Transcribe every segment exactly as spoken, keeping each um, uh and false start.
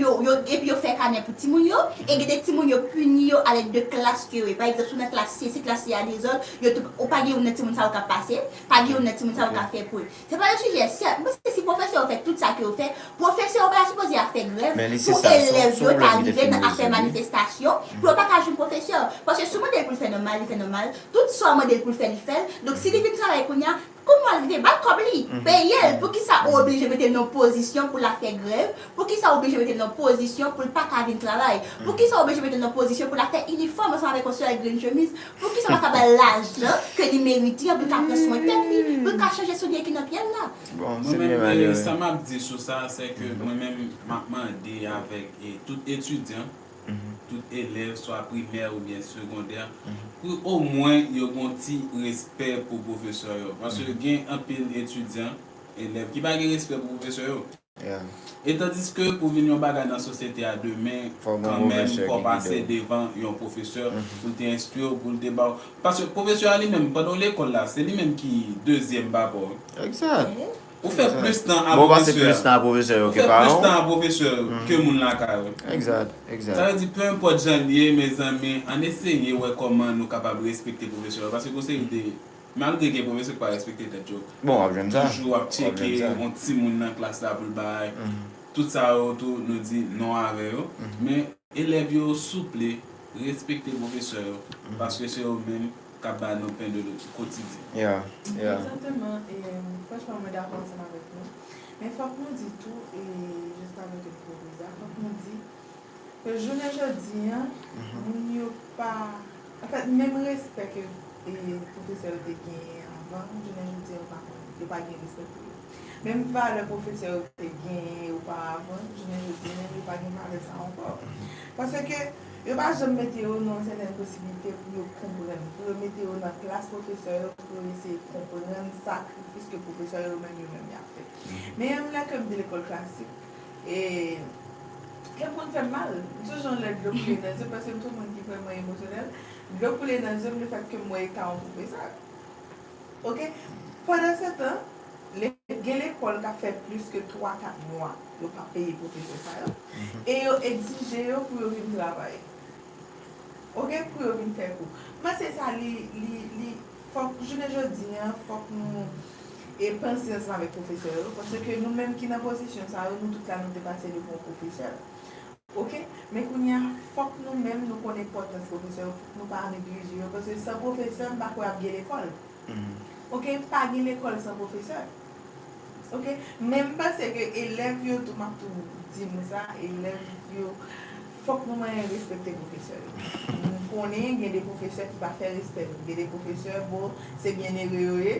yo, yo, epi yo fè kanè pou timoun yo, e gen de timoun yo pini yo alèd de klas ke yo ye. Pa egzanp, si w nan klas C, si klas C a dezòd, yo tou, ou pa gen youn nan timoun sa yo k ap pase, pa gen youn nan timoun sa yo k ap fè pou l. Se pa yon sijè sèl. M panse si pwofesè yo fè tout sa ke yo fè, pwofesè yo pa ta sipoze ap fè grèv pou elèv yo ta rive nan ap fè manifestasyon, pou yo pa ka jwenn pwofesè. Paske si w mande l pou l fè nòmal, li fè nòmal. Tout sa w mande l pou l fè, li fè l. Donk, si li vin travay kounye a, kòman l rive? Ba l kòb li, peye l. Poukisa ou oblije mete l nan pozisyon pou l ap fè grèv? Poukisa ou oblije mete l nan pozisyon pou l pa ka vin travay? Poukisa ou oblije mete l nan pozisyon pou l ap fè inifòm ansanm avèk yon sèl grenn chemiz? Poukisa w pa ka ba l lajan ke li merite an pou l ka pran swen tèt li, pou l ka chanje soulye ki nan pye l la? Bon, se byen malere. Mwen menm, sa m ap di sou sa, se ke mwen menm, m ap mande avèk e, tout etidyan, tout elèv, swa primè oubyen segondè, pou omwen yo gen yon ti respè pou pwofesè yo. Paske gen anpil etidyan, elèv ki pa gen respè pou pwofesè yo. E tandiske pou vin yon bagay nan sosyete a demen, kanmenm fò w pase devan yon pwofesè pou l te enstwi w, pou l te ba w. Paske pwofesè a li menm, pandan w lekòl la, se li menm ki dezyèm papa w. Ou fè plis tan a pwofesè a. Ou fè plis tan a pwofesè ke moun lakay ou. Sa vle di, pe enpòt jan l ye, mezanmi, ann eseye wè kòman nou kapab respekte pwofesè yo. Paske gon seri de, malgre gen pwofesè ki pa respekte tèt yo, toujou ap tcheke yon timoun nan klas la pou l bay. Tout sa yo tou, nou di non avè yo. Men, elèv yo, souple, respekte pwofesè yo. Paske se yo menm k ap ba nou pen de kotidyen. Egzakteman. E, franchman, mwen dakò ansanm avèk nou. Men fòk nou di tou, e, jis avèk enpwoviza, fòk nou di ke jounen jodi a, moun yo pa, anfèt, menm respè ke, e, pwofesè yo te genyen avan, jounen jodi a, yo pa konn, yo pa gen respè pou yo. Menm valè pwofesè yo te genyen oparavan, jounen jodi a, yo pa gen valè sa ankò. Paske yo pa janm mete yo nan yon sètèn posiblite pou yo konprann, pou yo mete yo nan plas pwofesè yo, pou yo eseye konprann sakrifis ke pwofesè yo menm, yo menm, y ap fè. Men yon lè ke m te lekòl klasik, e, kè m konn fè m mal. M sonje yon lè dlo koule nan zye m, paske m se yon moun ki vrèman emosyonèl. Dlo koule nan zye m lefètke m wè eta yon pwofesè. Oke? Pandansetan, gen lekòl k ap fè plis ke twa, kat mwa yo pa peye pwofesè sa yo. E yo egzije yo pou yo vin travay. Oke? Pou yo vin fè kou. M panse sa li, li, li, fòk, jounen jodi a, fòk nou e panse ansanm avèk pwofesè yo, paske nou menm ki nan pozisyon sa yo, nou tout la, nou te pase devan yon pwofesè. Oke? Men kounye a, fòk nou menm nou konn enpòtans pwofesè yo, fòk nou pa neglije yo, paske san pwofesè, m pa kwè ap gen lekòl. Oke? Pa gen lekòl san pwofesè. Oke? Men m panse ke elèv yo tou, m ap tou di nou sa, elèv yo, fòk nou manyen respekte pwofesè yo. Nou konnen gen de pwofesè ki pa fè respè nou. Gen de pwofesè, bon, se byennere yo ye.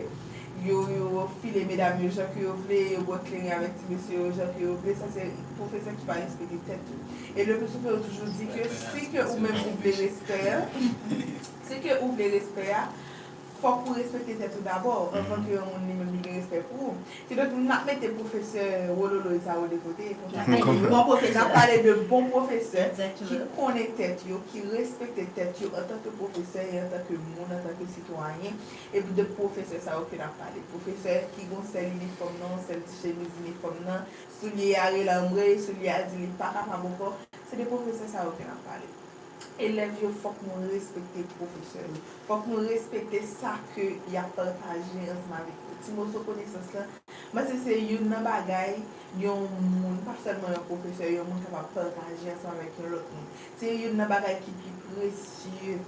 Yo, yo file medam yo jan ke yo vle, yo bwè kleren avèk ti mesye yo jan ke yo vle. Sa se pwofesè ki pa respekte tèt yo. E le pli souvan yo toujou di ke si ke ou menm ou vle respè a, si ke ou vle respè a, fòk ou respekte tèt ou dabò, anvan ke yon moun li menm li gen respè pou ou. Kidonk, n ap mete pwofesè wololoy sa yo de kote, konsa. N ap pale de bon pwofesè ki konnen tèt yo, ki respekte tèt yo antanke pwofesè e antanke moun, antanke sitwayen. Epi de pwofesè sa yo ke n ap pale. Pwofesè ki gon sèl inifòm nan, yon sèl ti chemiz inifòm nan, soulye a relanbre, soulye a di li pa kapab ankò. Se de pwofesè sa yo ke n ap pale. Elèv yo, fòk nou respekte pwofesè yo. Fòk nou respekte sa ke y ap pataje ansanm avèk yo. Ti moso konesans lan, m panse se youn nan bagay yon moun, pa sèlman yon pwofesè, yon moun kapab pataje ansanm avèk yon lòt moun. Se youn nan bagay ki pi presye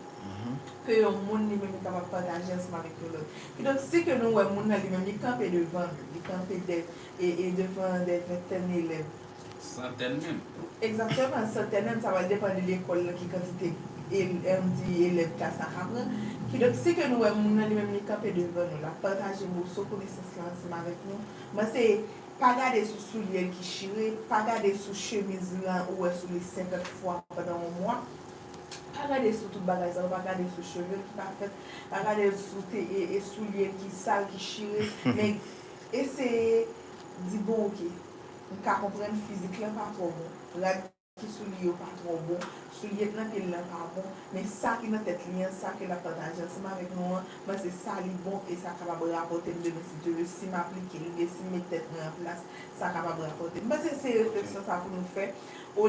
ke yon moun li menm li kapab pataje ansanm avèk yon lòt. Kidonk, si ke nou wè moun nan li menm li kanpe devan nou, li kanpe dè, e, e devan dè ventèn elèv. Santèn menm. Egzakteman, santèn menm, sa pral depann de lekòl lan, ki kantite el, m di elèv klas la ka pran. Kidonk, si ke nou wè moun nan li menm li kanpe devan nou, l ap pataje moso konesans lan ansanm avèk nou, m panse pa gade sou soulye l ki chire, pa gade sou chemiz lan ou wè sou li senkant fwa pandan yon mwa. Pa gade sou tout bagay sa yo, pa gade sou cheve l ki pa fèt, pa gade sou te, e, e soulye l ki sal, ki chire, men eseye di, bon, oke, m ka konprann fizik lan pa twò bon, rad ki sou li yo pa twò bon, soulye k nan pye l lan pa bon, men sa ki nan tèt li an, sa ke l ap pataje ansanm avèk nou an, m panse sa li bon e sa kapab rapòte m demen, si Dye vle, si m aplike l oubyen si m met tèt mwen an plas, sa kapab rapòte m. M panse se refleksyon sa pou nou fè.